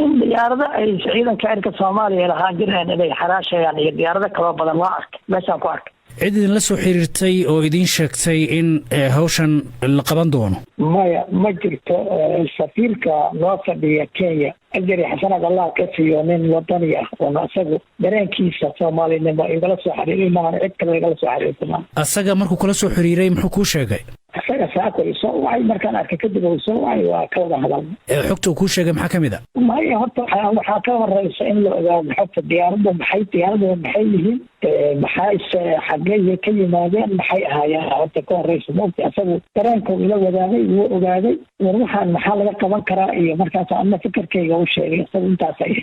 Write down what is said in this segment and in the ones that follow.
In diyaarado ay ciidanka cirka Soomaaliya lahaan jireen inay xaraashayaan iyo diyaarado kaloo badan waa arkay, meeshaan ku arkay. Cid idinla soo xiriirtay oo idiin sheegtay in hawshan la qaban doono? Maya, ma jirto. Safiirka noo fadhiya Kenya, ajari xasanaad Allah ka siiyo, nin wadani ah oona isagu dareenkiisa Soomaalinimo igala soo xiriiray maahan, cid kale igala soo xiriirta maaha. Asaga markuu kula soo xiriiray, muxuu kuu sheegay? Isaga saako isoo wacay, markaan arkay kadib uu soo wacay, waa ka wada hadalna. Xogta uu kuu sheegay maxaa kamid a? Maya, horta waxaa ka horeysa in la ogaado xogta diyaaraddu maxay, diyaaradu maxay yihiin, maxayse xaggey ka yimaadeen, maxay ahaayeen horta ka horeysa, maogta. Isagu dareenka ila wadaagay, wuu ogaaday, war waxaan maxaa laga qaban karaa, iyo markaas ana fikirkayga u sheegay isagu, intaas ay.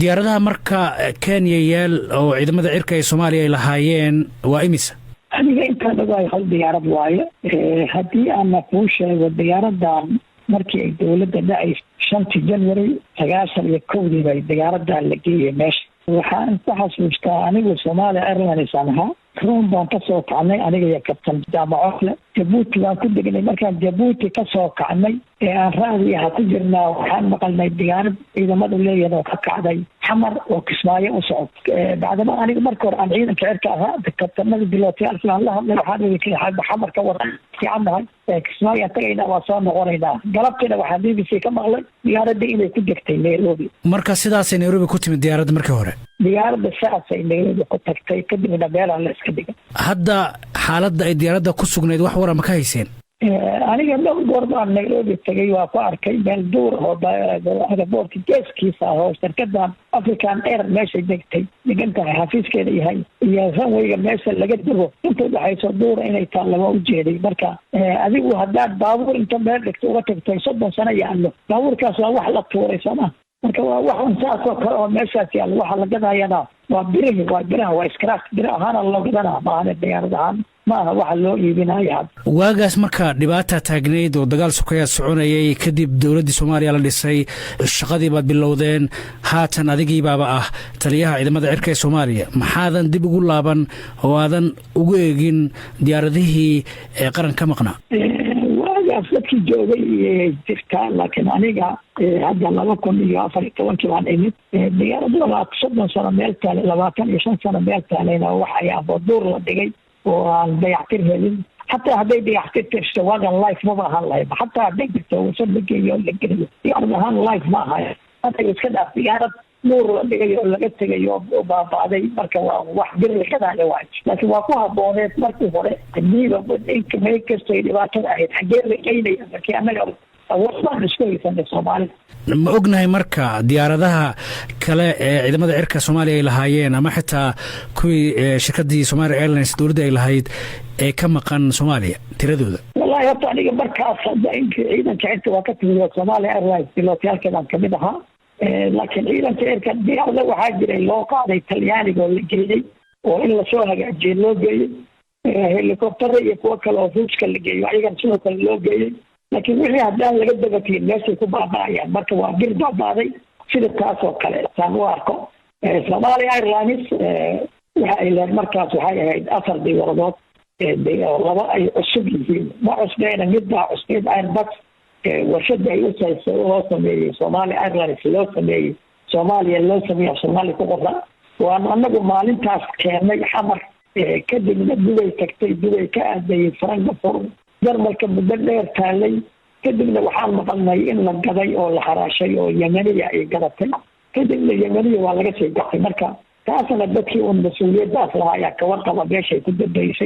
Diyaaradaha marka Kenya yaal oo ciidamada cirka ee Soomaaliya ay lahaayeen waa imisa? Aniga intaan ogahay hal diyaarad waayo. Haddii aana kuu sheego, diyaaradan markii ay dowladda dhacaysa 5-tii January 91-dii bay diyaaradan la geeyay meesha. Waxaan ku xasuustaa, anigu Somalia Airlines aan ahaa, Rome baan kasoo kacnay aniga iyo Kabtan Jaamacoole. Jabuuti baan ku degnay. Markaan Jabuuti kasoo kacnay ee aan raadiyaha ku jirnaa, waxaan maqalnay diyaarad ciidamadu leeyihin oo ka kacday Xamar oo Kismaayo u socod. Bacdama aniga marka hore aan ciidanka cirka ahaa, kabtanada bilootyaalkii aan la hadlay, waxaan ii Xamar ka waran? Fiican nahay, Kismaayo aan tagaynaa, waa soo noqonaynaa. Galabtiina waxaan BBC ka maqlay diyaaradda inay ku degtay Nairobi. Marka sidaasay Nairobi ku timid diyaaradda markii hore? Diyaaradda saasay Nairobi ku tagtay, kadibna meelaan la iska dhigay. Hadda xaaladda ay diyaaradda ku sugnayd wax wara ma ka hayseen? Aniga dhowr goor baan Nairobi tegay, waa ku arkay meel duur oo airport-ka geeskiisa ah oo shirkadan African Air meeshay degtay degan tahay, xafiiskeeda yahay, iyo runway-ga meesha laga dego inta udhexayso duura inay taalla waa ujeeday. Marka adigu haddaad baabuur inta meel dhigto uga tagtay 30 sano yaallo, baabuurkaas waa wax la tuuray, sooma? Marka waa wax un saas oo kale oo meeshaas yaallo. Waxa la gadayana waa birihi, waa biraha, waa scrap, bir ahaana loo gadanaa, maahane diyaarad ahaan ma aha waxa loo iibinayo hadda. Waagaas marka dhibaata taagnayd oo dagaal sokeeyaa soconayay, kadib dowladdii Soomaaliya la dhisay, shaqadii baad bilowdeen, haatan adigii baaba ah taliyaha ciidamada cirka ee Soomaaliya. Maxaadan dib ugu laaban oo aadan ugu eegin diyaaradihii ee qaran ka maqnaa? Waagaas dadkii joogay jirtaa, laakiin aniga hadda 2014-kii baan imid. Diyaarad 30 sano meel taalay, 25 sano meel taalayna, wax ayaaba duur la dhigay oo aan dayactir helin. Xataa hadday dayactir tirto, waagan life maba ahaan lahayn. Xataa hadday jirto wasad la geeyo, la geliyo, diyaarad ahaan life ma ahayn. Hadda iska dhaaf diyaarad nuur la dhigay oo laga tegay oo baaba'day. Marka waa wax bir la gadaayo waay, laakiin waa ku habooneed markii hore. Hadiiba meel kastay dhibaatada ahayd, xaggee la geynaya markii annaga awood baan isku haysanay Soomaalida. Ma ognahay marka diyaaradaha kale ee ciidamada cirka Soomaaliya ay lahaayeen ama xitaa kuwii shirkadii Somalia Airlines dowladda ay lahayd ee ka maqan Soomaaliya tiradooda? Wallahi horta aniga markaas hadda inkii ciidanka cirka waa ka timid, Somalia Airlines bilootyaalkeedaan kamid ahaa, laakiin ciidanka cirka diyaarada waxaa jiray loo qaaday Talyaaniga oo la geeyey oo in lasoo hagaajiyo loo geeyey, helicoptera iyo kuwo kale oo Ruushka la geeyo, ayagana sidoo kale loo geeyey. Laakiin wixii haddaan laga dabatiin meeshay ku baaba'ayaan. Marka waa bir baaba'day sida taas oo kale saan u arko. Somalia Airlines waxa ay leed markaas waxay ahayd afar diyaaradood, laba ay cusub yihiin, ma cusbeyna, mid baa cusbeyd, Airbus warshada ay usaysa loo sameeyey, Somalia Airlines loo sameeyey, Soomaaliya loo sameeyey, Soomaaliya ku qoran, waanu anagu maalintaas keennay Xamar. Kadibna Dubay tagtay, Dubay ka aadayay Frankfurt, Jarmalka muddo dheer taalay. Kadibna waxaan maqalnay in la gaday oo la xaraashay oo Yemeniya ay gadatay. Kadibna Yemeniya waa laga sii gatay. Marka taasna dadkii uun mas-uuliyaddaas lahaa ayaa ka warqaba meeshay ku dambeysay.